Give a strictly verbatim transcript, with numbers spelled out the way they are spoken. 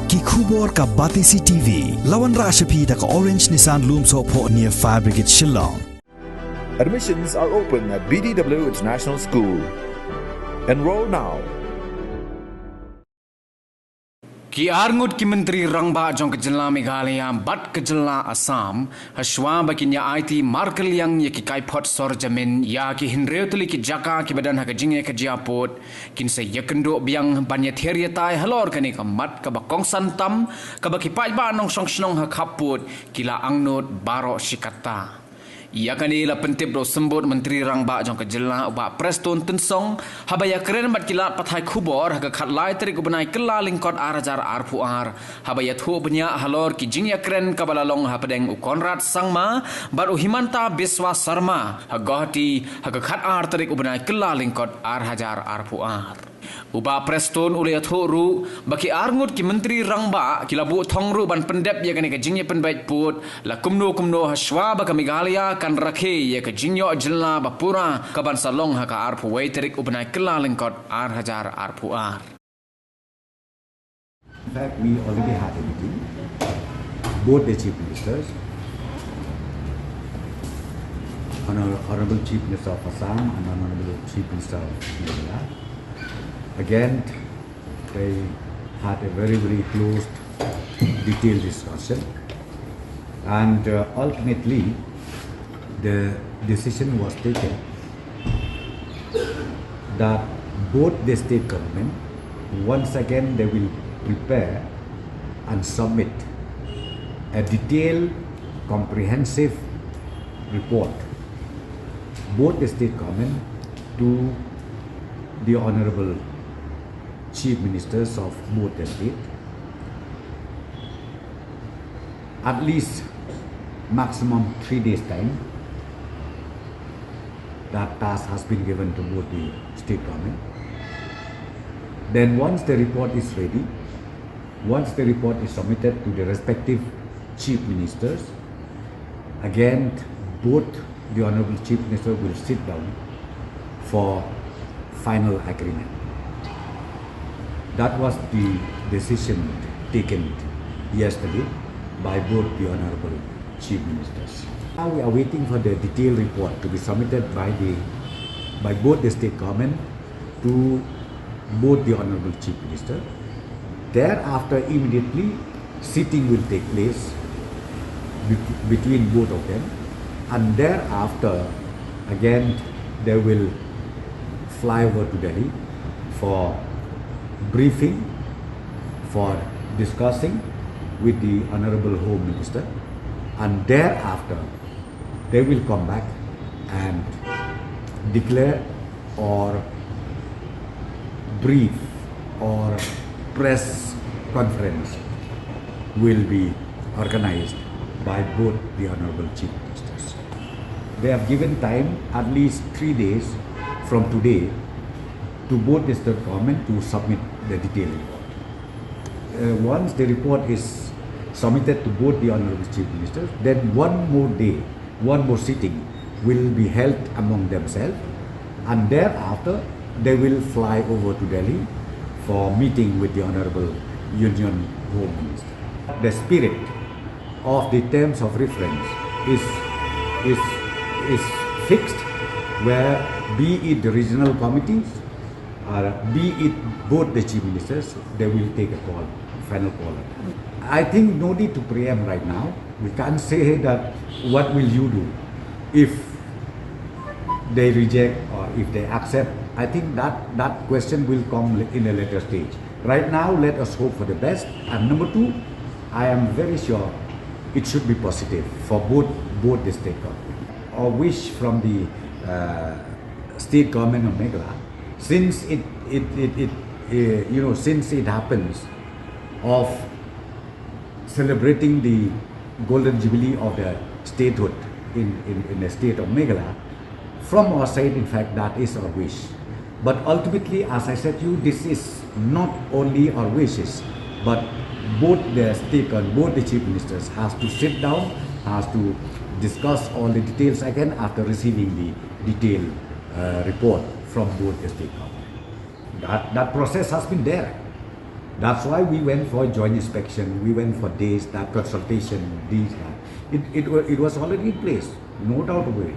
Ki khubor ka Batesi T V, la wanrah sha phi da ka Orange Nissan Lumsohphoh near Fire Brigade Shillong. Admissions are open at B D W International School. Enroll now. Ki arngut ki Myntri Rangbah jong ka jylla Meghalaya bad ka jylla Assam hashwa ba kin ïa aiti markylliang ïa ki kaiphod sor jamin ïa ki hynriew tylli ki jaka kiba don ha ka jingïakajia pud kin sa ïakynduh biang ban ïather ïatai halor kane ka mat kaba kongsan tam kaba ki paidbah nongshong shnong ha khappud ki la angnud baroh shi katta. Ïa kane la pyntip da u symbud Myntri Rangbah jong ka jylla u Bah Prestone Tynsong haba ïakren bad ki lad pathai khubor ha ka khatlai tarik u bnai Kyllalyngkot ar hajar arphew ar haba ïathuh bniah halor ki jingïakren kaba la long hapdeng u Conrad Sangma bad u Himanta Biswa Sarma ha Guwahati ha ka khatar tarik u bnai Kyllalyngkot ar hajar arphew ar. U Bah Prestone u la ïathuh ruh ba ki arngut ki Myntri Rangbah ki la buh thong ruh ban pyndep ïa kane ka jingïapynbeit pud la kumno kumno hashwa ba ka Meghalaya kan rakhe ïa ka jingïoh jylla ba pura kaban sa long ha ka arphew wei tarik u bnai Kyllalyngkot ar hajar arphew ar. In fact, we already had a meeting, both the chief ministers, Honor- Honorable Chief Minister of Assam and Honorable Chief Minister of Meghalaya. Again, they had a very, very close, detailed discussion, and uh, ultimately, the decision was taken that both the state government, once again, they will prepare and submit a detailed, comprehensive report, both the state government, to the Honorable Chief Ministers of both the state, at least maximum three days' time. That task has been given to both the state government. Then, once the report is ready, once the report is submitted to the respective chief ministers, again, both the Honorable Chief Minister will sit down for final agreement. That was the decision taken yesterday by both the Honorable Chief Ministers. Now we are waiting for the detailed report to be submitted by the by both the state government to both the Honorable Chief Minister. Thereafter, immediately, sitting will take place bet- between both of them, and thereafter, again, they will fly over to Delhi for briefing, for discussing with the Honorable Home Minister, and thereafter, they will come back and declare or brief or press conference will be organized by both the Honorable Chief Ministers. They have given time at least three days from today to both the state government to submit the detailed report. Uh, once the report is submitted to both the Honorable Chief Ministers, then one more day, one more sitting will be held among themselves, and thereafter they will fly over to Delhi for meeting with the Honorable Union Home Minister. The spirit of the terms of reference is is is fixed, where be it the regional committees or be it both the chief ministers, they will take a call, final call. I think no need to preempt right now. We can't say that what will you do if they reject or if they accept. I think that that question will come in a later stage. Right now, let us hope for the best. And number two, I am very sure it should be positive for both both the state government. A wish from the uh, state government of Meghalaya, since it it it, it uh, you know since it happens of celebrating the golden jubilee of the statehood in, in, in the state of Meghalaya, from our side, in fact, that is our wish. But ultimately, as I said to you, this is not only our wishes, but both the state and both the chief ministers has to sit down, has to discuss all the details again after receiving the detailed uh, report from both the state government. That, that process has been there. That's why we went for joint inspection, we went for this, that consultation, these, that. It, it, wa- it was already in place, no doubt about it.